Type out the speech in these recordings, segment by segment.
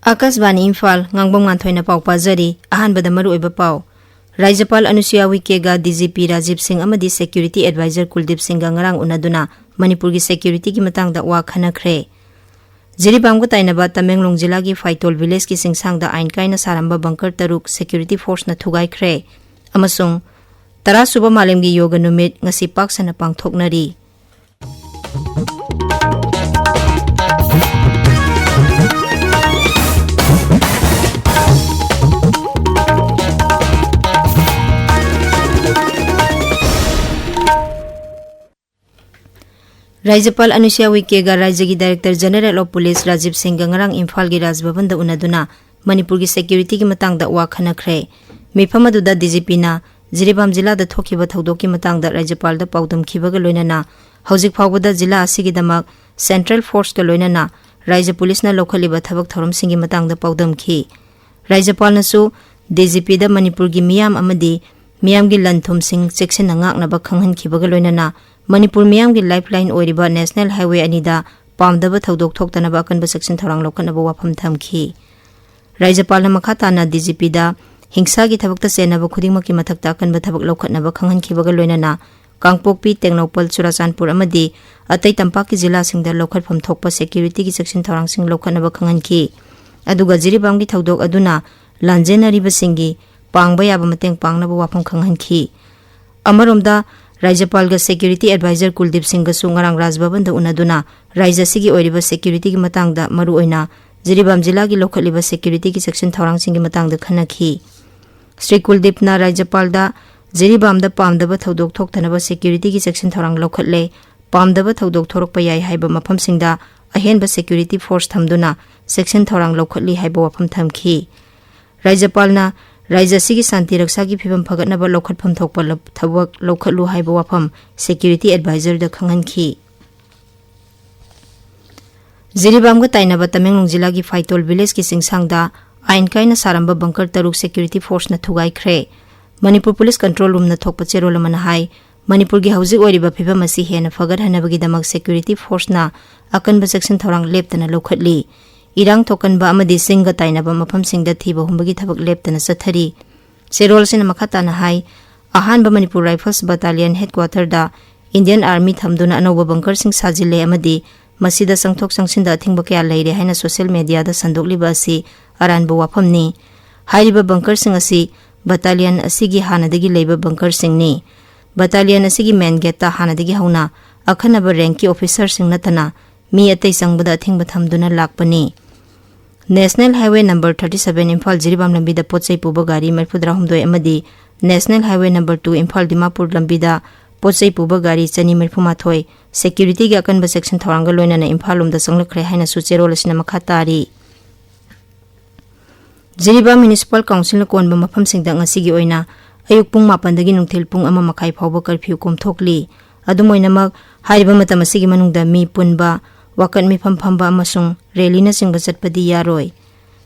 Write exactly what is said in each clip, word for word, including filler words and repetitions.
ꯑꯥꯀꯥꯁꯕꯥꯅꯤ ꯏꯝꯐꯥꯜ, ꯉꯥꯡꯕꯝ ꯉꯥꯟꯊꯣꯏꯅ ꯄꯥꯎ ꯄꯥꯖꯔꯤ꯫ ꯑꯍꯥꯟꯕꯗ ꯃꯔꯨꯑꯣꯏꯕ ꯄꯥꯎ꯫ ꯔꯥꯖ꯭ꯌꯄꯥꯜ ꯑꯅꯨꯁꯨꯌꯥ ꯎꯏꯀꯦꯒ ꯗꯤ ꯖꯤ ꯄꯤ ꯔꯥꯖꯤꯕ ꯁꯤꯡ ꯑꯃꯗꯤ ꯁꯦꯀ꯭ꯌꯨꯔꯤꯇꯤ ꯑꯦꯗꯚꯥꯏꯖꯔ ꯀꯨꯜꯗꯤꯞ ꯁꯤꯡꯒ ꯉꯔꯥꯡ ꯎꯅꯗꯨꯅ ꯃꯅꯤꯄꯨꯔꯒꯤ ꯁꯦꯀ꯭ꯌꯨꯔꯤꯇꯤꯒꯤ ꯃꯇꯥꯡꯗ ꯋꯥ ꯈꯟꯅꯈ꯭ꯔꯦ꯫ ꯖꯤꯔꯤꯕꯥꯝꯒ ꯇꯥꯏꯅꯕ ꯇꯃꯦꯡꯂꯣꯡ ꯖꯤꯂꯥꯒꯤ ꯐꯥꯏꯇꯣꯜ ꯚꯤꯂꯦꯖꯀꯤ ꯆꯤꯡꯁꯥꯡꯗ ꯑꯥꯏꯟ ꯀꯥꯏꯅ ꯁꯥꯔꯝꯕ ꯕꯪꯀꯔ ꯇꯔꯨꯛ ꯁꯦꯀ꯭ꯌꯨꯔꯤꯇꯤ ꯐꯣꯔꯁꯅ ꯊꯨꯒꯥꯏꯈ꯭ꯔꯦ꯫ ꯑꯃꯁꯨꯡ ꯇꯔꯥꯁꯨꯕ ꯃꯥꯂꯦꯝꯒꯤ ꯌꯣꯒ ꯅꯨꯃꯤꯠ ꯉꯁꯤ ꯄꯥꯛ ꯁꯟꯅ ꯄꯥꯡꯊꯣꯛꯅꯔꯤ꯫ ꯔꯥꯖ꯭ꯌꯄꯥꯜ ꯑꯅꯨꯁꯨꯌꯥ ꯎꯏꯀꯦꯒ ꯔꯥꯖ꯭ꯌꯒꯤ director general of police Rajiv ꯁꯤꯡꯒ ꯉꯔꯥꯡ ꯏꯝꯐꯥꯜꯒꯤ ꯔꯥꯖ ꯚꯕꯟꯗ ꯎꯅꯗꯨꯅ ꯃꯅꯤꯄꯨꯔꯒꯤ ꯁꯦꯀ꯭ꯌꯨꯔꯤꯇꯤꯒꯤ ꯃꯇꯥꯡꯗ ꯋꯥ ꯈꯟꯅꯈ꯭ꯔꯦ꯫ ꯃꯤꯐꯝ ꯑꯗꯨꯗ ꯗꯤ ꯖꯤ ꯄꯤꯅ ꯖꯤꯔꯤꯕꯥꯝ ꯖꯤꯂꯥꯗ ꯊꯣꯛꯈꯤꯕ ꯊꯧꯗꯣꯛꯀꯤ ꯃꯇꯥꯡꯗ ꯔꯥꯖ꯭ꯌꯄꯥꯜꯗ ꯄꯥꯎꯗꯝꯈꯤꯕꯒ ꯂꯣꯏꯅꯅ ꯍꯧꯖꯤꯛ ꯐꯥꯎꯕꯗ ꯖꯤꯂꯥ ꯑꯁꯤꯒꯤꯗꯃꯛ ꯁꯦꯟꯇ꯭ꯔꯦꯜ ꯐꯣꯔꯁꯀ ꯂꯣꯏꯅꯅ ꯔꯥꯖ꯭ꯌ ꯄꯨꯂꯤꯁꯅ ꯂꯧꯈꯠꯂꯤꯕ ꯊꯕꯛ ꯊꯧꯔꯝꯁꯤꯡꯒꯤ ꯃꯇꯥꯡꯗ ꯄꯥꯎꯗꯝꯈꯤ꯫ ꯔꯥꯖ꯭ꯌꯄꯥꯜꯅꯁꯨ ꯗꯤ ꯖꯤ ꯄꯤꯗ ꯃꯅꯤꯄꯨꯔꯒꯤ ꯃꯤꯌꯥꯝ ꯑꯃꯗꯤ ꯃꯤꯌꯥꯝꯒꯤ ꯂꯟ ꯊꯨꯝꯁꯤꯡ ꯆꯦꯛꯁꯤꯟꯅ ꯉꯥꯛꯅꯕ ꯈꯪꯍꯟꯈꯤꯕꯒ ꯂꯣꯏꯅꯅ ꯃꯅꯤꯄꯨꯔ ꯃꯤꯌꯥꯝꯒꯤ ꯂꯥꯏꯐꯂꯥꯏꯟ ꯑꯣꯏꯔꯤꯕ ꯅꯦꯁꯅꯦꯜ ꯍꯥꯏꯋꯦ ꯑꯅꯤꯗ ꯄꯥꯝꯗꯕ ꯊꯧꯗꯣꯛ ꯊꯣꯛꯇꯅꯕ ꯑꯀꯟꯕ ꯆꯦꯛꯁꯤꯟ ꯊꯧꯔꯥꯡ ꯂꯧꯈꯠꯅꯕ ꯋꯥꯐꯝ ꯊꯝꯈꯤ꯫ ꯔꯥꯖ꯭ꯌꯄꯥꯜꯅ ꯃꯈꯥ ꯇꯥꯅ ꯗꯤ ꯖꯤ ꯄꯤꯗ ꯍꯤꯡꯁꯥꯒꯤ ꯊꯕꯛꯇ ꯆꯦꯟꯅꯕ ꯈꯨꯗꯤꯡꯃꯛꯀꯤ ꯃꯊꯛꯇ ꯑꯀꯟꯕ ꯊꯕꯛ ꯂꯧꯈꯠꯅꯕ ꯈꯪꯍꯟꯈꯤꯕꯒ ꯂꯣꯏꯅꯅ ꯀꯥꯡꯄꯣꯛꯄꯤ, ꯇꯦꯡꯅꯧꯄꯜ, ꯆꯨꯔꯥꯆꯥꯟꯄꯨꯔ ꯑꯃꯗꯤ ꯑꯇꯩ ꯇꯝꯄꯥꯛꯀꯤ ꯖꯤꯂꯥꯁꯤꯡꯗ ꯂꯧꯈꯠꯐꯝ ꯊꯣꯛꯄ ꯁꯦꯀ꯭ꯌꯨꯔꯤꯇꯤꯒꯤ ꯆꯦꯛꯁꯤꯟ ꯊꯧꯔꯥꯡꯁꯤꯡ ꯂꯧꯈꯠꯅꯕ ꯈꯪꯍꯟꯈꯤ꯫ ꯑꯗꯨꯒ ꯖꯤꯔꯤꯕꯥꯝꯒꯤ ꯊꯧꯗꯣꯛ ꯑꯗꯨꯅ ꯂꯥꯟꯖꯦꯟꯅꯔꯤꯕꯁꯤꯡꯒꯤ ꯄꯥꯡꯕ ꯌꯥꯕ ꯃꯇꯦꯡ ꯄꯥꯡꯅꯕ ꯋꯥꯐꯝ ꯈꯪꯍꯟꯈꯤ꯫ ꯑꯃꯔꯣꯝꯗ, ꯔꯥꯖ꯭ꯌꯄꯥꯜꯒ ꯁꯦꯀ꯭ꯌꯨꯔꯤꯇꯤ ꯑꯦꯗꯚꯥꯏꯖꯔ ꯀꯨꯜꯗꯤꯞ ꯁꯤꯡꯒꯁꯨ ꯉꯔꯥꯡ ꯔꯥꯖ ꯚꯕꯟꯗ ꯎꯅꯗꯨꯅ ꯔꯥꯖ꯭ꯌ ꯑꯁꯤꯒꯤ ꯑꯣꯏꯔꯤꯕ ꯁꯦꯀ꯭ꯌꯨꯔꯤꯇꯤꯒꯤ ꯃꯇꯥꯡꯗ, ꯃꯔꯨꯑꯣꯏꯅ ꯖꯤꯔꯤꯕꯥꯝ ꯖꯤꯂꯥꯒꯤ ꯂꯧꯈꯠꯂꯤꯕ ꯁꯦꯀ꯭ꯌꯨꯔꯤꯇꯤꯒꯤ ꯆꯦꯛꯁꯤꯟ ꯊꯧꯔꯥꯡꯁꯤꯡꯒꯤ ꯃꯇꯥꯡꯗ ꯈꯟꯅꯈꯤ꯫ ꯁ꯭ꯔꯤ ꯀꯨꯜꯗꯤꯞꯅ ꯔꯥꯖ꯭ꯌꯄꯥꯜꯗ ꯖꯤꯔꯤꯕꯥꯝꯗ ꯄꯥꯝꯗꯕ ꯊꯧꯗꯣꯛ ꯊꯣꯛꯇꯅꯕ ꯁꯦꯀ꯭ꯌꯨꯔꯤꯇꯤꯒꯤ ꯆꯦꯛꯁꯤꯟ ꯊꯧꯔꯥꯡ ꯂꯧꯈꯠꯂꯦ, ꯄꯥꯝꯗꯕ ꯊꯧꯗꯣꯛ ꯊꯣꯔꯛꯄ ꯌꯥꯏ ꯍꯥꯏꯕ ꯃꯐꯝꯁꯤꯡꯗ ꯑꯍꯦꯟꯕ ꯁꯦꯀ꯭ꯌꯨꯔꯤꯇꯤ ꯐꯣꯔꯁ ꯊꯝꯗꯨꯅ ꯆꯦꯛꯁꯤꯟ ꯊꯧꯔꯥꯡ ꯂꯧꯈꯠꯂꯤ ꯍꯥꯏꯕ ꯋꯥꯐꯝ ꯊꯝꯈꯤ꯫ ꯔꯥꯖ꯭ꯌꯄꯥꯜꯅ ꯔꯥꯖ꯭ꯌ ꯑꯁꯤꯒꯤ ꯁꯥꯟꯇꯤ ꯔꯛꯁꯥꯒꯤ ꯐꯤꯕꯝ ꯐꯒꯠꯅꯕ ꯂꯧꯈꯠꯐꯝ ꯊꯣꯛꯄ ꯂ-, ꯊꯕꯛ ꯂꯧꯈꯠꯂꯨ ꯍꯥꯏꯕ ꯋꯥꯐꯝ ꯁꯦꯀ꯭ꯌꯨꯔꯤꯇꯤ ꯑꯦꯗꯚꯥꯏꯖꯔꯗ ꯈꯪꯍꯟꯈꯤ꯫ ꯖꯤꯔꯤꯕꯥꯝꯒ ꯇꯥꯏꯅꯕ ꯇꯃꯦꯡꯂꯣꯡ ꯖꯤꯂꯥꯒꯤ ꯐꯥꯏꯇꯣꯜ ꯚꯤꯂꯦꯖꯀꯤ ꯆꯤꯡꯁꯥꯡꯗ ꯑꯥꯏꯟ ꯀꯥꯏꯅ ꯁꯥꯔꯝꯕ ꯕꯪꯀꯔ ꯇꯔꯨꯛ ꯁꯦꯀ꯭ꯌꯨꯔꯤꯇꯤ ꯐꯣꯔꯁꯅ ꯊꯨꯒꯥꯏꯈ꯭ꯔꯦ꯫ ꯃꯅꯤꯄꯨꯔ ꯄꯨꯂꯤꯁ ꯀꯟꯇ꯭ꯔꯣꯜ ꯔꯨꯝꯅ ꯊꯣꯛꯄ ꯆꯦꯔꯣꯜ ꯑꯃꯅ ꯍꯥꯏ, ꯃꯅꯤꯄꯨꯔꯒꯤ ꯍꯧꯖꯤꯛ ꯑꯣꯏꯔꯤꯕ ꯐꯤꯕꯝ ꯑꯁꯤ ꯍꯦꯟꯅ ꯐꯒꯠꯍꯟꯅꯕꯒꯤꯗꯃꯛ ꯁꯦꯀ꯭ꯌꯨꯔꯤꯇꯤ ꯐꯣꯔꯁꯅ ꯑꯀꯟꯕ ꯆꯦꯛꯁꯤꯟ ꯊꯧꯔꯥꯡ ꯂꯦꯞꯇꯅ ꯂꯧꯈꯠꯂꯤ꯫ ꯏꯔꯥꯡ ꯊꯣꯛꯀꯟꯕ ꯑꯃꯗꯤ ꯆꯤꯡꯒ ꯇꯥꯏꯅꯕ ꯃꯐꯝꯁꯤꯡꯗ ꯊꯤꯕ ꯍꯨꯝꯕꯒꯤ ꯊꯕꯛ ꯂꯦꯞꯇꯅ ꯆꯠꯊꯔꯤ꯫ ꯆꯦꯔꯣꯜꯁꯤꯅ ꯃꯈꯥ ꯇꯥꯅ ꯍꯥꯏ, ꯑꯍꯥꯟꯕ Manipur rifles battalion ꯍꯦꯗꯀ꯭ꯋꯥꯇꯔꯗ Indian army ꯊꯝꯗꯨꯅ ꯑꯅꯧꯕ ꯕꯪꯀꯔꯁꯤꯡ ꯁꯥꯖꯤꯜꯂꯦ ꯑꯃꯗꯤ ꯃꯁꯤꯗ ꯆꯪꯊꯣꯛ ꯆꯪꯁꯤꯟꯗ ꯑꯊꯤꯡꯕ ꯀꯌꯥ ꯂꯩꯔꯦ ꯍꯥꯏꯅ ꯁꯣꯁꯤꯌꯦꯜ ꯃꯦꯗꯤꯌꯥꯗ ꯁꯟꯗꯣꯛꯂꯤꯕ ꯑꯁꯤ ꯑꯔꯥꯟꯕ ꯋꯥꯐꯝꯅꯤ꯫ ꯍꯥꯏꯔꯤꯕ ꯕꯪꯀꯔꯁꯤꯡ ꯑꯁꯤ ꯕꯠꯇꯥꯂꯤꯌꯟ ꯑꯁꯤꯒꯤ ꯍꯥꯟꯅꯗꯒꯤ ꯂꯩꯕ ꯕꯪꯀꯔꯁꯤꯡꯅꯤ꯫ ꯕꯠꯇꯥꯂꯤꯌꯟ ꯑꯁꯤꯒꯤ ꯃꯦꯟ ꯒꯦꯠꯇ ꯍꯥꯟꯅꯗꯒꯤ ꯍꯧꯅ ꯑꯈꯟꯅꯕ ꯔꯦꯡꯛꯀꯤ ꯑꯣꯐꯤꯁꯔꯁꯤꯡ ꯅꯠꯇꯅ ꯃꯤ ꯑꯇꯩ ꯆꯪꯕꯗ ꯑꯊꯤꯡꯕ ꯊꯝꯗꯨꯅ ꯂꯥꯛꯄꯅꯤ꯫ National highway number thirty seven Imphal Jiribam ꯂꯝꯕꯤꯗ ꯄꯣꯠ ꯆꯩ ꯄꯨꯕ ꯒꯥꯔꯤ ꯃꯔꯤꯐꯨꯇꯔꯥꯍꯨꯝꯗꯣꯏ ꯑꯃꯗꯤ national highway number two Imphal Dimapur ꯂꯝꯕꯤꯗ ꯄꯣꯠ ꯆꯩ ꯄꯨꯕ ꯒꯥꯔꯤ ꯆꯅꯤ ꯃꯔꯤꯐꯨꯃꯥꯊꯣꯏ ꯁꯦꯀ꯭ꯌꯨꯔꯤꯇꯤꯒꯤ ꯑꯀꯟꯕ ꯆꯦꯛꯁꯤꯟ ꯊꯧꯔꯥꯡꯒ ꯂꯣꯏꯅꯅ ꯏꯝꯐꯥꯜ ꯂꯣꯝꯗ ꯆꯪꯂꯛꯈ꯭ꯔꯦ ꯍꯥꯏꯅꯁꯨ ꯆꯦꯔꯣꯜ ꯑꯁꯤꯅ ꯃꯈꯥ ꯇꯥꯔꯤ꯫ ꯖꯤꯔꯤꯕꯥꯝ ꯃ꯭ꯌꯨꯅꯤꯁꯤꯄꯥꯜ ꯀꯥꯎꯟꯁꯤꯜꯅ ꯀꯣꯟꯕ ꯃꯐꯝꯁꯤꯡꯗ ꯉꯁꯤꯒꯤ ꯑꯣꯏꯅ ꯑꯌꯨꯛ ꯄꯨꯡ ꯃꯥꯄꯟꯗꯒꯤ ꯅꯨꯡꯊꯤꯜ ꯄꯨꯡ ꯑꯃ ꯃꯈꯥꯏ ꯐꯥꯎꯕ ꯀꯔꯐ꯭ꯌꯨ ꯀꯣꯝꯊꯣꯛꯂꯤ꯫ ꯑꯗꯨꯝ ꯑꯣꯏꯅꯃꯛ, ꯍꯥꯏꯔꯤꯕ ꯃꯇꯝ ꯑꯁꯤꯒꯤ ꯃꯅꯨꯡꯗ ꯃꯤ ꯄꯨꯟꯕ, ꯋꯥꯀꯠ ꯃꯤꯐꯝ ꯐꯝꯕ ꯑꯃꯁꯨꯡ ꯔꯦꯂꯤꯅꯆꯤꯡꯕ ꯆꯠꯄꯗꯤ ꯌꯥꯔꯣꯏ꯫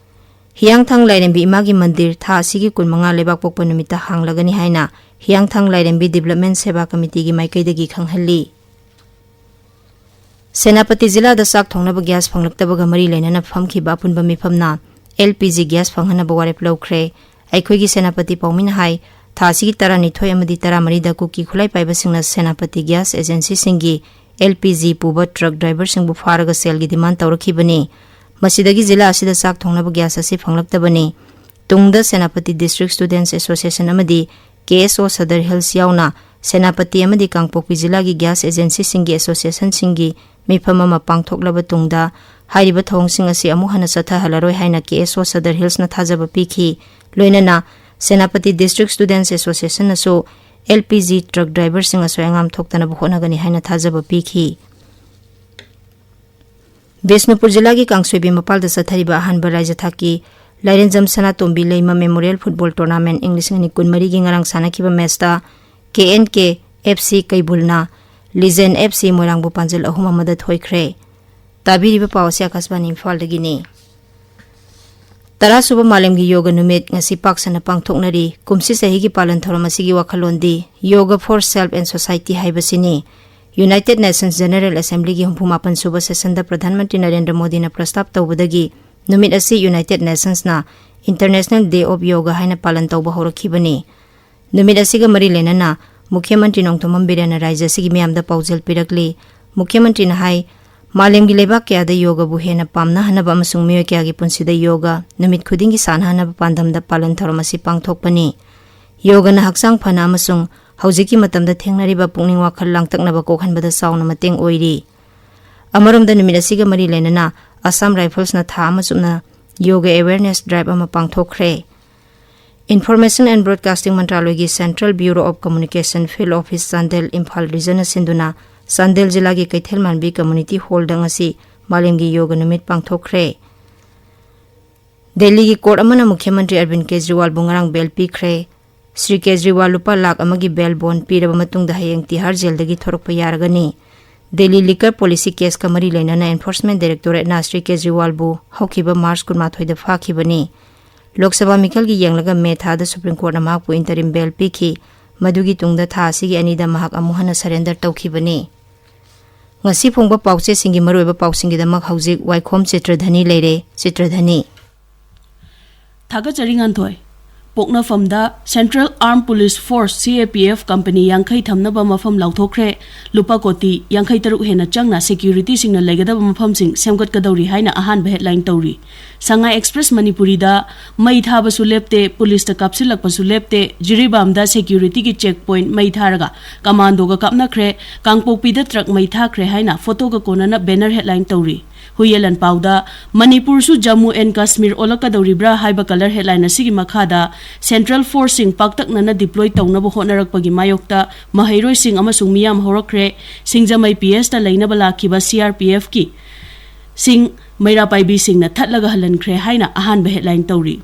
ꯍꯤꯌꯥꯡꯊꯥꯡ ꯂꯥꯏꯔꯦꯝꯕꯤ ꯏꯃꯥꯒꯤ ꯃꯟꯗꯤꯔ ꯊꯥ ꯑꯁꯤꯒꯤ ꯀꯨꯟꯃꯉꯥ ꯂꯩꯕꯥꯛꯄꯣꯛꯄ ꯅꯨꯃꯤꯠꯇ ꯍꯥꯡꯂꯒꯅꯤ ꯍꯥꯏꯅ ꯍꯤꯌꯥꯡꯊꯥꯡ ꯂꯥꯏꯔꯦꯝꯕꯤ ꯗꯤꯕꯂꯞꯃꯦꯟ ꯁꯦꯕꯥ ꯀꯃꯤꯇꯤꯒꯤ ꯃꯥꯏꯀꯩꯗꯒꯤ ꯈꯪꯍꯜꯂꯤ꯫ ꯁꯦꯅꯥꯄꯇꯤ ꯖꯤꯂꯥꯗ ꯆꯥꯛ ꯊꯣꯡꯅꯕ ꯒ꯭ꯌꯥꯁ ꯐꯪꯂꯛꯇꯕꯒ ꯃꯔꯤ ꯂꯩꯅꯅ ꯐꯝꯈꯤꯕ ꯑꯄꯨꯟꯕ ꯃꯤꯐꯝꯅ ꯑꯦꯜ ꯄꯤ ꯖꯤ ꯒ꯭ꯌꯥꯁ ꯐꯪꯍꯟꯅꯕ ꯋꯥꯔꯦꯞ ꯂꯧꯈ꯭ꯔꯦ꯫ ꯑꯩꯈꯣꯏꯒꯤ ꯁꯦꯅꯥꯄꯇꯤ ꯄꯥꯎꯃꯤꯅ ꯍꯥꯏ, ꯊꯥ ꯑꯁꯤꯒꯤ ꯇꯔꯥꯅꯤꯊꯣꯏ ꯑꯃꯗꯤ ꯇꯔꯥꯃꯔꯤꯗ ꯀꯨꯀꯤ ꯈꯨꯠꯂꯥꯏ ꯄꯥꯏꯕꯁꯤꯡꯅ ꯁꯦꯅꯥꯄꯇꯤ ꯒ꯭ꯌꯥꯁ ꯑꯦꯖꯦꯟꯁꯤꯁꯤꯡꯒꯤ ꯑꯦꯜ ꯄꯤ ꯖꯤ ꯄꯨꯕ ꯇ꯭ꯔꯛ ꯗ꯭ꯔꯥꯏꯚꯔꯁꯤꯡꯕꯨ ꯐꯥꯔꯒ ꯁꯦꯜꯒꯤ ꯗꯤꯃꯥꯟ ꯇꯧꯔꯛꯈꯤꯕꯅꯤ꯫ ꯃꯁꯤꯗꯒꯤ ꯖꯤꯂꯥ ꯑꯁꯤꯗ ꯆꯥꯛ ꯊꯣꯡꯅꯕ ꯒ꯭ꯌꯥꯁ ꯑꯁꯤ ꯐꯪꯂꯛꯇꯕꯅꯤ꯫ ꯇꯨꯡꯗ ꯁꯦꯅꯥꯄꯇꯤ ꯗꯤꯁꯇ꯭ꯔꯤꯛ ꯁ꯭ꯇꯨꯗꯦꯟꯠꯁ ꯑꯦꯁꯣꯁꯤꯌꯦꯁꯟ ꯑꯃꯗꯤ ꯀꯦ ꯑꯦꯁ ꯑꯣ ꯁꯗꯔ ꯍꯤꯜꯁ ꯌꯥꯎꯅ ꯁꯦꯅꯥꯄꯇꯤ ꯑꯃꯗꯤ ꯀꯥꯡꯄꯣꯛꯄꯤ ꯖꯤꯂꯥꯒꯤ ꯒ꯭ꯌꯥꯁ ꯑꯦꯖꯦꯟꯁꯤꯁꯤꯡꯒꯤ ꯑꯦꯁꯣꯁꯤꯌꯦꯁꯟꯁꯤꯡꯒꯤ ꯃꯤꯐꯝ ꯑꯃ ꯄꯥꯡꯊꯣꯛꯂꯕ ꯇꯨꯡꯗ ꯍꯥꯏꯔꯤꯕ ꯊꯧꯑꯣꯡꯁꯤꯡ ꯑꯁꯤ ꯑꯃꯨꯛ ꯍꯟꯅ ꯆꯠꯊꯍꯜꯂꯔꯣꯏ ꯍꯥꯏꯅ ꯀꯦ ꯑꯦꯁ ꯑꯣ ꯁꯗꯔ ꯍꯤꯜꯁꯅ ꯊꯥꯖꯕ ꯄꯤꯈꯤ꯫ ꯂꯣꯏꯅꯅ ꯁꯦꯅꯥꯄꯇꯤ ꯗꯤꯁꯇ꯭ꯔꯤꯛ ꯁ꯭ꯇꯨꯗꯦꯟꯠꯁ ꯑꯦꯁꯣꯁꯤꯌꯦꯁꯟꯅꯁꯨ ꯑꯦꯜ ꯄꯤ ꯖꯤ ꯇ꯭ꯔꯛ ꯗ꯭ꯔꯥꯏꯚꯔꯁꯤꯡ ꯑꯁꯣꯏ ꯑꯉꯥꯝ ꯊꯣꯛꯇꯅꯕ ꯍꯣꯠꯅꯒꯅꯤ ꯍꯥꯏꯅ ꯊꯥꯖꯕ ꯄꯤꯈꯤ꯫ ꯕꯤꯁꯅꯨꯄꯨꯔ ꯖꯤꯂꯥꯒꯤ ꯀꯥꯡꯁꯣꯏꯕꯤ ꯃꯄꯥꯜꯗ ꯆꯠꯊꯔꯤꯕ ꯑꯍꯥꯟꯕ ꯔꯥꯏꯖ ꯊꯥꯛꯀꯤ ꯂꯥꯏꯔꯦꯟꯖꯝ ꯁꯅꯥꯇꯣꯝꯕꯤ ꯂꯩꯃ ꯃꯦꯃꯣꯔꯤꯌꯦꯜ ꯐꯨꯠꯕꯣꯜ ꯇꯣꯔꯅꯥꯃꯦꯟꯠ ꯏꯪ ꯂꯤꯁꯤꯡ ꯑꯅꯤ ꯀꯨꯟꯃꯔꯤꯒꯤ ꯉꯔꯥꯡ ꯁꯥꯟꯅꯈꯤꯕ ꯃꯦꯆꯇ ꯀꯦ and K F C ꯀꯩꯕꯨꯜꯅ legend F C ꯃꯣꯏꯔꯥꯡꯕꯨ ꯄꯥꯟꯖꯜ ꯑꯍꯨꯝ ꯑꯃꯗ ꯊꯣꯏꯈ꯭ꯔꯦ꯫ ꯇꯥꯕꯤꯔꯤꯕ ꯄꯥꯎ ꯑꯁꯤ ꯑꯥꯀꯥꯁꯕꯥꯅꯤ ꯏꯝꯐꯥꯜꯗꯒꯤꯅꯤ꯫ ꯇꯔꯥꯁꯨꯕ ꯃꯥꯂꯦꯝꯒꯤ ꯌꯣꯒ ꯅꯨꯃꯤꯠ ꯉꯁꯤ ꯄꯥꯛ ꯁꯟꯅ ꯄꯥꯡꯊꯣꯛꯅꯔꯤ꯫ ꯀꯨꯝꯁꯤ ꯆꯍꯤꯒꯤ ꯄꯥꯂꯟ ꯊꯧꯔꯝ ꯑꯁꯤꯒꯤ ꯋꯥꯈꯜꯂꯣꯟꯗꯤ Yoga for Self and Society ꯍꯥꯏꯕꯁꯤꯅꯤ꯫ United Nations General Assemblyꯒꯤ ꯍꯨꯝꯐꯨ ꯃꯥꯄꯟ ꯁꯨꯕ sessionꯗ ꯄ꯭ꯔꯙꯥꯟ ꯃꯟꯇ꯭ꯔꯤ ꯅꯔꯦꯟꯗ꯭ꯔ ꯃꯣꯗꯤꯅ ꯄ꯭ꯔꯁꯇꯥꯞ ꯇꯧꯕꯗꯒꯤ ꯅꯨꯃꯤꯠ ꯑꯁꯤ United Nationsꯅ International Day of Yoga ꯍꯥꯏꯅ ꯄꯥꯂꯟ ꯇꯧꯕ ꯍꯧꯔꯛꯈꯤꯕꯅꯤ꯫ ꯅꯨꯃꯤꯠ ꯑꯁꯤꯒ ꯃꯔꯤ ꯂꯩꯅꯅ ꯃꯨꯈ꯭ꯌ ꯃꯟꯇ꯭ꯔꯤ ꯅꯣꯡꯊꯣꯝꯕꯝ ꯕꯤꯔꯦꯟꯅ ꯔꯥꯖ꯭ꯌ ꯑꯁꯤꯒꯤ ꯃꯤꯌꯥꯝꯗ ꯄꯥꯎꯖꯦꯜ ꯄꯤꯔꯛꯂꯤ꯫ ꯃꯨꯈ꯭ꯌ ꯃꯟꯇ꯭ꯔꯤꯅ ꯍꯥꯏ, ꯃꯥꯂꯦꯝꯒꯤ ꯂꯩꯕꯥꯛ ꯀꯌꯥꯗ ꯌꯣꯒꯕꯨ ꯍꯦꯟꯅ ꯄꯥꯝꯅꯍꯟꯅꯕ ꯑꯃꯁꯨꯡ ꯃꯤꯑꯣꯏ ꯀꯌꯥꯒꯤ ꯄꯨꯟꯁꯤꯗ ꯌꯣꯒ ꯅꯨꯃꯤꯠ ꯈꯨꯗꯤꯡꯒꯤ ꯁꯥꯟꯅꯍꯟꯅꯕ ꯄꯥꯟꯗꯝꯗ ꯄꯥꯂꯟ ꯊꯧꯔꯝ ꯑꯁꯤ ꯄꯥꯡꯊꯣꯛꯄꯅꯤ꯫ ꯌꯣꯒꯅ ꯍꯛꯆꯥꯡ ꯐꯅ ꯑꯃꯁꯨꯡ ꯍꯧꯖꯤꯛꯀꯤ ꯃꯇꯝꯗ ꯊꯦꯡꯅꯔꯤꯕ ꯄꯨꯛꯅꯤꯡ ꯋꯥꯈꯜ ꯂꯥꯡꯇꯛꯅꯕ ꯀꯣꯛꯍꯟꯕꯗ ꯆꯥꯎꯅ ꯃꯇꯦꯡ ꯑꯣꯏꯔꯤ꯫ ꯑꯃꯔꯣꯝꯗ, ꯅꯨꯃꯤꯠ ꯑꯁꯤꯒ ꯃꯔꯤ ꯂꯩꯅꯅ Assam Riflesꯅ ꯊꯥ ꯑꯃ ꯆꯨꯞꯅ ꯌꯣꯒ awareness drive ꯑꯃ ꯄꯥꯡꯊꯣꯛꯈ꯭ꯔꯦ꯫ Information and Broadcasting ꯃꯟꯇ꯭ꯔꯥꯂꯣꯏꯒꯤ Central Bureau of Communication Field Office Chandel, Imphal regionꯅ ꯁꯤꯟꯗꯨꯅ ꯆꯥꯟꯗꯦꯜ ꯖꯤꯂꯥꯒꯤ ꯀꯩꯊꯦꯜ ꯃꯥꯟꯕꯤ community hallꯗ ꯉꯁꯤ ꯃꯥꯂꯦꯝꯒꯤ ꯌꯣꯒ ꯅꯨꯃꯤꯠ ꯄꯥꯡꯊꯣꯛꯈ꯭ꯔꯦ꯫ ꯗꯦꯜꯂꯤꯒꯤ court ꯑꯃꯅ ꯃꯨꯈ꯭ꯌ ꯃꯟꯇ꯭ꯔꯤ ꯑꯔꯕꯤꯟ ꯀꯦꯖ꯭ꯔꯤꯋꯥꯜꯕꯨ ꯉꯔꯥꯡ bail ꯄꯤꯈ꯭ꯔꯦ꯫ ꯁ꯭ꯔꯤ ꯀꯦꯖ꯭ꯔꯤꯋꯥꯜ ꯂꯨꯄꯥ ꯂꯥꯈ ꯑꯃꯒꯤ bail bond ꯄꯤꯔꯕ ꯃꯇꯨꯡꯗ ꯍꯌꯦꯡ ꯇꯤꯍꯥꯔ ꯖꯦꯜꯗꯒꯤ ꯊꯣꯔꯛꯄ ꯌꯥꯔꯒꯅꯤ꯫ ꯗꯦꯜꯂꯤ liquor policy caseꯀ ꯃꯔꯤ ꯂꯩꯅꯅ Enforcement Directorateꯅ ꯁ꯭ꯔꯤ ꯀꯦꯖ꯭ꯔꯤꯋꯥꯜꯕꯨ ꯍꯧꯈꯤꯕ March ꯀꯨꯟꯃꯥꯊꯣꯏꯗ ꯐꯥꯈꯤꯕꯅꯤ꯫ ꯂꯣꯛ ꯁꯚꯥ ꯃꯤꯈꯜꯒꯤ ꯌꯦꯡꯂꯒ May ꯊꯥꯗ Supreme Courtꯅ ꯃꯍꯥꯛꯄꯨ interim bail ꯄꯤꯈꯤ꯫ ꯃꯗꯨꯒꯤ ꯇꯨꯡꯗ ꯊꯥ ꯑꯁꯤꯒꯤ ꯑꯅꯤꯗ ꯃꯍꯥꯛ ꯑꯃꯨꯛ ꯍꯟꯅ surrender ꯇꯧꯈꯤꯕꯅꯤ꯫ ꯉꯁꯤ ꯐꯣꯡꯕ ꯄꯥꯎꯆꯦꯁꯤꯡꯒꯤ ꯃꯔꯨꯑꯣꯏꯕ ꯄꯥꯎꯁꯤꯡꯒꯤꯗꯃꯛ ꯍꯧꯖꯤꯛ ꯋꯥꯏꯈꯣꯝ ꯆꯤꯇ꯭ꯔꯙꯅꯤ ꯂꯩꯔꯦ꯫ ꯆꯤꯇ꯭ꯔꯙꯅꯤ꯫ ꯊꯥꯒꯠꯆꯔꯤ ꯉꯥꯟꯊꯣꯏ꯫ ꯄꯣꯛꯅꯐꯝꯗ Central Armed Police Force, C A P F, company ꯌꯥꯡꯈꯩ ꯊꯝꯅꯕ ꯃꯐꯝ ꯂꯥꯎꯊꯣꯛꯈ꯭ꯔꯦ꯫ ꯂꯨꯄꯥ ꯀꯣꯇꯤ ꯌꯥꯡꯈꯩ ꯇꯔꯨꯛ ꯍꯦꯟꯅ ꯆꯪꯅ securityꯁꯤꯡꯅ ꯂꯩꯒꯗꯕ ꯃꯐꯝꯁꯤꯡ ꯁꯦꯝꯒꯠꯀꯗꯧꯔꯤ ꯍꯥꯏꯅ ꯑꯍꯥꯟꯕ headline ꯇꯧꯔꯤ꯫ ꯁꯉꯥꯏ Express ꯃꯅꯤꯄꯨꯔꯤꯗ ꯃꯩ ꯊꯥꯕꯁꯨ ꯂꯦꯞꯇꯦ, policeꯇ ꯀꯥꯞꯁꯤꯜꯂꯛꯄꯁꯨ ꯂꯦꯞꯇꯦ, ꯖꯤꯔꯤꯕꯥꯝꯗ securityꯒꯤ check point ꯃꯩ ꯊꯥꯔꯒ commandoꯒ ꯀꯥꯞꯅꯈ꯭ꯔꯦ, ꯀꯥꯡꯄꯣꯛꯄꯤꯗ truck ꯃꯩ ꯊꯥꯈ꯭ꯔꯦ ꯍꯥꯏꯅ photoꯒ ꯀꯣꯟꯅꯅ banner headline ꯇꯧꯔꯤ꯫ ꯍꯨꯏꯌꯦꯂꯟ ꯄꯥꯎꯗ ꯃꯅꯤꯄꯨꯔꯁꯨ Jammu and Kashmir ꯑꯣꯜꯂꯛꯀꯗꯧꯔꯤꯕ꯭ꯔꯥ ꯍꯥꯏꯕ colour headline ꯑꯁꯤꯒꯤ ꯃꯈꯥꯗ Central Forceꯁꯤꯡ ꯄꯥꯛꯇꯛꯅꯅ deploy ꯇꯧꯅꯕ ꯍꯣꯠꯅꯔꯛꯄꯒꯤ ꯃꯥꯌꯣꯛꯇ ꯃꯍꯩꯔꯣꯏꯁꯤꯡ ꯑꯃꯁꯨꯡ ꯃꯤꯌꯥꯝ ꯍꯧꯔꯛꯈ꯭ꯔꯦ꯫ ꯁꯤꯡꯖꯃꯩ P Sꯇ ꯂꯩꯅꯕ ꯂꯥꯛꯈꯤꯕ C R P Fꯀꯤ ꯁꯤꯡ ꯃꯩꯔꯥ ꯄꯥꯏꯕꯤꯁꯤꯡꯅ ꯊꯠꯂꯒ ꯍꯜꯍꯟꯈ꯭ꯔꯦ ꯍꯥꯏꯅ ꯑꯍꯥꯟꯕ headline ꯇꯧꯔꯤ꯫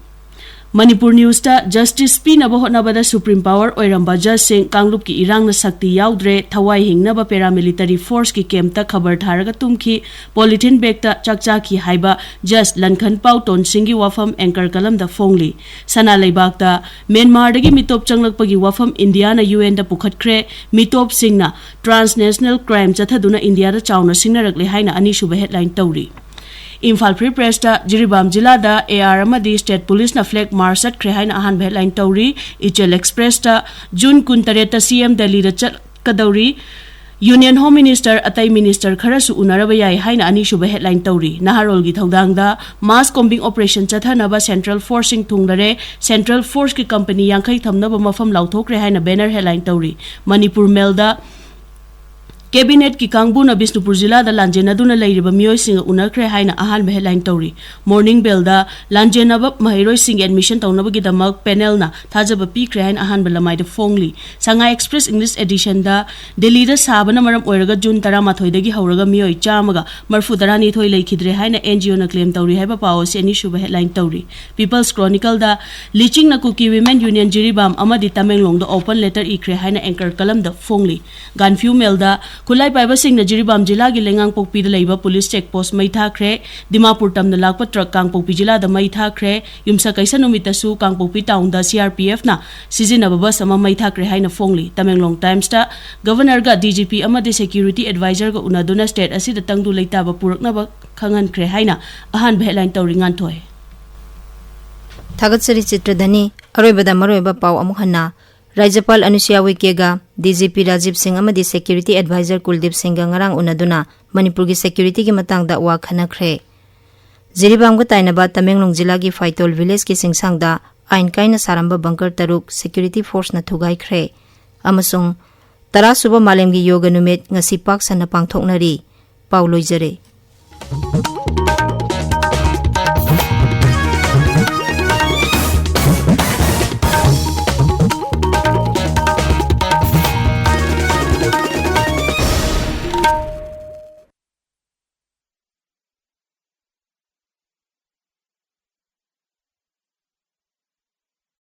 ꯃꯅꯤꯄꯨꯔ ꯅ꯭ꯌꯨꯁꯇ ꯖꯁꯇꯤꯁ ꯄꯤꯅꯕ ꯍꯣꯠꯅꯕꯗ ꯁꯨꯄ꯭ꯔꯤꯝ ꯄꯥꯋꯔ ꯑꯣꯏꯔꯝꯕ ꯖꯁꯁꯤꯡ ꯀꯥꯡꯂꯨꯞꯀꯤ ꯏꯔꯥꯡꯅ ꯁꯛꯇꯤ ꯌꯥꯎꯗ꯭ꯔꯦ, ꯊꯋꯥꯏ ꯍꯤꯡꯅꯕ ꯄꯦꯔꯥꯃꯤꯂꯤꯇꯔꯤ ꯐꯣꯔꯁꯀꯤ ꯀꯦꯝꯞꯇ ꯈꯕꯔ ꯊꯥꯔꯒ ꯇꯨꯝꯈꯤ, ꯄꯣꯂꯤꯊꯤꯟ ꯕꯦꯒꯇ ꯆꯥꯛ ꯆꯥꯈꯤ ꯍꯥꯏꯕ ꯖꯁ ꯂꯟꯈꯟ ꯄꯥꯎ ꯇꯣꯟꯁꯤꯡꯒꯤ ꯋꯥꯐꯝ ꯑꯦꯡꯀꯔ ꯀꯂꯝꯗ ꯐꯣꯡꯂꯤ꯫ ꯁꯅꯥ ꯂꯩꯕꯥꯛꯇ ꯃ꯭ꯌꯥꯟꯃꯥꯔꯗꯒꯤ ꯃꯤꯇꯣꯞ ꯆꯪꯂꯛꯄꯒꯤ ꯋꯥꯐꯝ ꯏꯟꯗꯤꯌꯥꯅ ꯌꯨ ꯑꯦꯟꯗ ꯄꯨꯈꯠꯈ꯭ꯔꯦ, ꯃꯤꯇꯣꯞꯁꯤꯡꯅ ꯇ꯭ꯔꯥꯟꯁꯅꯦꯁꯅꯦꯜ ꯀ꯭ꯔꯥꯏꯝ ꯆꯠꯊꯗꯨꯅ ꯏꯟꯗꯤꯌꯥꯗ ꯆꯥꯎꯅ ꯁꯤꯡꯅꯔꯛꯂꯦ ꯍꯥꯏꯅ ꯑꯅꯤꯁꯨꯕ ꯍꯦꯗꯂꯥꯏꯟ ꯇꯧꯔꯤ꯫ ꯏꯝꯐꯥꯜ ꯐ꯭ꯔꯤ ꯄ꯭ꯔꯦꯁꯇ ꯖꯤꯔꯤꯕꯥꯝ ꯖꯤꯂꯥꯗ ꯑꯦ ꯑꯥꯔ ꯑꯃꯗꯤ ꯁ꯭ꯇꯦꯠ ꯄꯨꯂꯤꯁꯅ ꯐ꯭ꯂꯦꯒ ꯃꯥꯔꯆ ꯆꯠꯈ꯭ꯔꯦ ꯍꯥꯏꯅ ꯑꯍꯥꯟꯕ ꯍꯦꯗꯂꯥꯏꯟ ꯇꯧꯔꯤ꯫ ꯏꯆꯦꯜ ꯑꯦꯛꯁꯄ꯭ꯔꯦꯁꯇ ꯖꯨꯟ ꯀꯨꯟꯇꯔꯦꯠꯇ ꯁꯤ ꯑꯦꯝ ꯗꯦꯜꯂꯤꯗ ꯆꯠꯀꯗꯧꯔꯤ꯫ ꯌꯨꯅꯤꯌꯟ ꯍꯣꯝ ꯃꯤꯅꯤꯁꯇꯔ, ꯑꯇꯩ ꯃꯤꯅꯤꯁꯇꯔ ꯈꯔꯁꯨ ꯎꯅꯔꯕ ꯌꯥꯏ ꯍꯥꯏꯅ ꯑꯅꯤꯁꯨꯕ ꯍꯦꯗꯂꯥꯏꯟ ꯇꯧꯔꯤ꯫ ꯅꯍꯥꯔꯣꯜꯒꯤ ꯊꯧꯗꯥꯡꯗ ꯃꯥꯁ ꯀꯣꯝꯕꯤꯡ ꯑꯣꯄꯔꯦꯁꯟ ꯆꯠꯊꯅꯕ ꯁꯦꯟꯇ꯭ꯔꯦꯜ ꯐꯣꯔꯁꯁꯤꯡ ꯊꯨꯡꯂꯔꯦ, ꯁꯦꯟꯇ꯭ꯔꯦꯜ ꯐꯣꯔꯁꯀꯤ ꯀꯝꯄꯅꯤ ꯌꯥꯡꯈꯩ ꯊꯝꯅꯕ ꯃꯐꯝ ꯂꯥꯎꯊꯣꯛꯈ꯭ꯔꯦ ꯍꯥꯏꯅ ꯕꯦꯅꯔ ꯍꯦꯗꯂꯥꯏꯟ ꯇꯧꯔꯤ꯫ ꯃꯅꯤꯄꯨꯔ ꯃꯦꯜꯗ ꯀꯦꯕꯤꯅꯦꯠꯀꯤ ꯀꯥꯡꯕꯨꯅ ꯕꯤꯁꯅꯨꯄꯨꯔ ꯖꯤꯂꯥꯗ ꯂꯥꯟꯖꯦꯟꯅꯗꯨꯅ ꯂꯩꯔꯤꯕ ꯃꯤꯑꯣꯏꯁꯤꯡꯒ ꯎꯅꯈ꯭ꯔꯦ ꯍꯥꯏꯅ ꯑꯍꯥꯟꯕ ꯍꯦꯗꯂꯥꯏꯟ ꯇꯧꯔꯤ꯫ ꯃꯣꯔꯅꯤꯡ ꯕꯦꯜꯗ ꯂꯥꯟꯖꯦꯟꯅꯕ ꯃꯍꯩꯔꯣꯏꯁꯤꯡ ꯑꯦꯗꯃꯤꯁꯟ ꯇꯧꯅꯕꯒꯤꯗꯃꯛ ꯄꯦꯅꯦꯜꯅ ꯊꯥꯖꯕ ꯄꯤꯈ꯭ꯔꯦ ꯍꯥꯏꯅ ꯑꯍꯥꯟꯕ ꯂꯃꯥꯏꯗ ꯐꯣꯡꯂꯤ꯫ ꯁꯉꯥꯏ ꯑꯦꯛꯁꯄ꯭ꯔꯦꯁ ꯏꯪꯂꯤꯁ ꯑꯦꯗꯤꯁꯟꯗ ꯗꯦꯜꯂꯤꯗ ꯁꯥꯕꯅ ꯃꯔꯝ ꯑꯣꯏꯔꯒ ꯖꯨꯟ ꯇꯔꯥꯃꯥꯊꯣꯏꯗꯒꯤ ꯍꯧꯔꯒ ꯃꯤꯑꯣꯏ ꯆꯥꯝꯃꯒ ꯃꯔꯤꯐꯨ ꯇꯔꯥꯅꯤꯊꯣꯏ ꯂꯩꯈꯤꯗ꯭ꯔꯦ ꯍꯥꯏꯅ ꯑꯦꯟ ꯖꯤ ꯑꯣꯅ ꯀ꯭ꯂꯦꯝ ꯇꯧꯔꯤ ꯍꯥꯏꯕ ꯄꯥꯎ ꯑꯁꯤ ꯑꯅꯤꯁꯨꯕ ꯍꯦꯗꯂꯥꯏꯟ ꯇꯧꯔꯤ꯫ ꯄꯤꯄꯜꯁ ꯀ꯭ꯔꯣꯅꯤꯀꯜꯗ ꯂꯤꯆꯤꯡꯅ ꯀꯨꯀꯤ ꯋꯤꯃꯦꯟ ꯌꯨꯅꯤꯌꯟ ꯖꯤꯔꯤꯕꯥꯝ ꯑꯃꯗꯤ ꯇꯃꯦꯡꯂꯣꯡꯗ ꯑꯣꯄꯟ ꯂꯦꯇꯔ ꯏꯈ꯭ꯔꯦ ꯍꯥꯏꯅ ꯑꯦꯡꯀꯔ ꯀꯂꯝꯗ ꯐꯣꯡꯂꯤ꯫ ꯒꯥꯟꯐ꯭ꯌꯨ ꯃꯦꯜꯗ ꯈꯨꯠꯂꯥꯏ ꯄꯥꯏꯕꯁꯤꯡꯅ ꯖꯤꯔꯤꯕꯥꯝ ꯖꯤꯂꯥꯒꯤ ꯂꯩꯉꯥꯡꯄꯣꯛꯄꯤꯗ ꯂꯩꯕ ꯄꯨꯂꯤꯁ ꯆꯦꯛ ꯄꯣꯁ ꯃꯩ ꯊꯥꯈ꯭ꯔꯦ꯫ ꯗꯤꯃꯥꯄꯨꯔ ꯇꯝꯅ ꯂꯥꯛꯄ ꯇ꯭ꯔꯛ ꯀꯥꯡꯄꯣꯛꯄꯤ ꯖꯤꯂꯥꯗ ꯃꯩ ꯊꯥꯈ꯭ꯔꯦ꯫ ꯌꯨꯝꯁꯀꯩꯁ ꯅꯨꯃꯤꯠꯇꯁꯨ ꯀꯥꯡꯄꯣꯛꯄꯤ ꯇꯥꯎꯟꯗ ꯁꯤ ꯑꯥꯔ ꯄꯤ ꯑꯦꯐꯅ ꯁꯤꯖꯤꯟꯅꯕ ꯕꯁ ꯑꯃ ꯃꯩ ꯊꯥꯈ꯭ꯔꯦ ꯍꯥꯏꯅ ꯐꯣꯡꯂꯤ꯫ ꯇꯃꯦꯡꯂꯣꯡ ꯇꯥꯏꯝꯁꯇ ꯒꯚꯔꯅꯔꯒ ꯗꯤ ꯖꯤ ꯄꯤ ꯑꯃꯗꯤ ꯁꯦꯀ꯭ꯌꯨꯔꯤꯇꯤ ꯑꯦꯗꯚꯥꯏꯖꯔꯒ ꯎꯅꯗꯨꯅ ꯁ꯭ꯇꯦꯠ ꯑꯁꯤꯗ ꯇꯪꯗꯨ ꯂꯩꯇꯥꯕ ꯄꯨꯔꯛꯅꯕ ꯈꯪꯍꯟꯈ꯭ꯔꯦ ꯍꯥꯏꯅ ꯑꯍꯥꯟꯕ ꯍꯦꯗꯂꯥꯏꯟ ꯇꯧꯔꯤ꯫ ꯉꯥꯟꯊꯣꯏ꯫ ꯊꯥꯒꯠꯆꯔꯤ ꯆꯤꯇ꯭ꯔꯙꯅꯤ꯫ ꯑꯔꯣꯏꯕꯗ ꯃꯔꯨꯑꯣꯏꯕ ꯄꯥꯎ ꯑꯃꯨꯛ ꯍꯟꯅ꯫ ꯔꯥꯖ꯭ꯌꯄꯥꯜ ꯑꯅꯨꯁꯨꯏꯌꯥ ꯎꯏꯀꯦꯒ ꯗꯤ ꯖꯤ ꯄꯤ ꯔꯥꯖꯤꯕ ꯁꯤꯡ ꯑꯃꯗꯤ ꯁꯦꯀ꯭ꯌꯨꯔꯤꯇꯤ ꯑꯦꯗꯚꯥꯏꯖꯔ ꯀꯨꯜꯗꯤꯞ ꯁꯤꯡꯒ ꯉꯔꯥꯡ ꯎꯅꯗꯨꯅ ꯃꯅꯤꯄꯨꯔꯒꯤ ꯁꯦꯀ꯭ꯌꯨꯔꯤꯇꯤꯒꯤ ꯃꯇꯥꯡꯗ ꯋꯥ ꯈꯟꯅꯈ꯭ꯔꯦ꯫ ꯖꯤꯔꯤꯕꯥꯝꯒ ꯇꯥꯏꯅꯕ ꯇꯃꯦꯡꯂꯣꯡ ꯖꯤꯂꯥꯒꯤ ꯐꯥꯏꯇꯣꯜ ꯚꯤꯂꯦꯖꯀꯤ ꯆꯤꯡꯁꯥꯡꯗ ꯑꯥꯏꯟ ꯀꯥꯏꯅ ꯁꯥꯔꯝꯕ ꯕꯪꯀꯔ ꯇꯔꯨꯛ ꯁꯦꯀ꯭ꯌꯨꯔꯤꯇꯤ ꯐꯣꯔꯁꯅ ꯊꯨꯒꯥꯏꯈ꯭ꯔꯦ꯫ ꯑꯃꯁꯨꯡ ꯇꯔꯥꯁꯨꯕ ꯃꯥꯂꯦꯝꯒꯤ ꯌꯣꯒ ꯅꯨꯃꯤꯠ ꯉꯁꯤ ꯄꯥꯛ ꯁꯟꯅ ꯄꯥꯡꯊꯣꯛꯅꯔꯤ꯫ ꯄꯥꯎ ꯂꯣꯏꯖꯔꯦ꯫